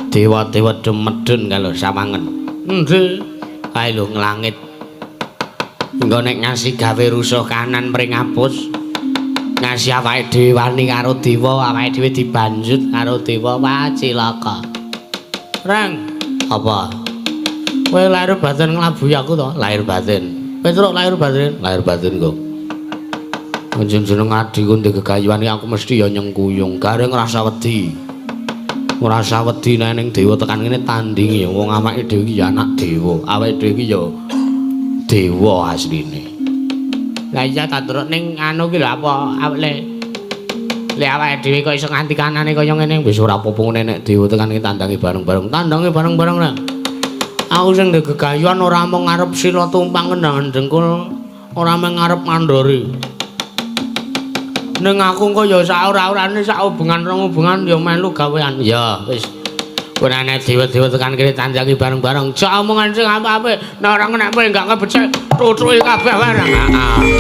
Dewa-dewa do medhun kalau sawangen. Endi? Kae lho nglangit. Engko nek ngasih gawe rusuh kanan mring apus. Ngasih awake dhewe wani karo dewa, awake dhewe dibanjut karo dewa, wah cilaka. Reng, apa? Kowe lahir batin nglabuhi aku to? Lahir batin. Petruk lahir batin? Lahir batin kok. Jeneng adhiku ndek gegayuhan iki aku mesti ya nyengkuyung. Gareng ngrasa wedi. Ngrasa wedi nek ning dewa tekan ngene tandingi ya wong awake dhewe iki ya anak dewa. Awake dhewe iki ya dewa asline. Lah iya ta Truk ning anu ki lho apa le le awake dhewe kok iso nganti kanane kaya ngene wis ora apa-apa ngene nek dewa tekan iki tandangi bareng-bareng. Tandangi bareng-bareng lah. Aku sing ndek gegayuhan ora mung ngarep sila tumpang kendhangan dengkul, ora mung ngarep mandori. Ning aku engko ya sak ora-orane sak hubungan rong hubungan ya melu gawean. Ya wis. Kowe nek dewa-dewa tekan kene tandangi bareng-bareng. Jak omongan sing apik-apik. Nek ora nek kowe enggak kebecek, tutruki kabeh bareng. Heeh.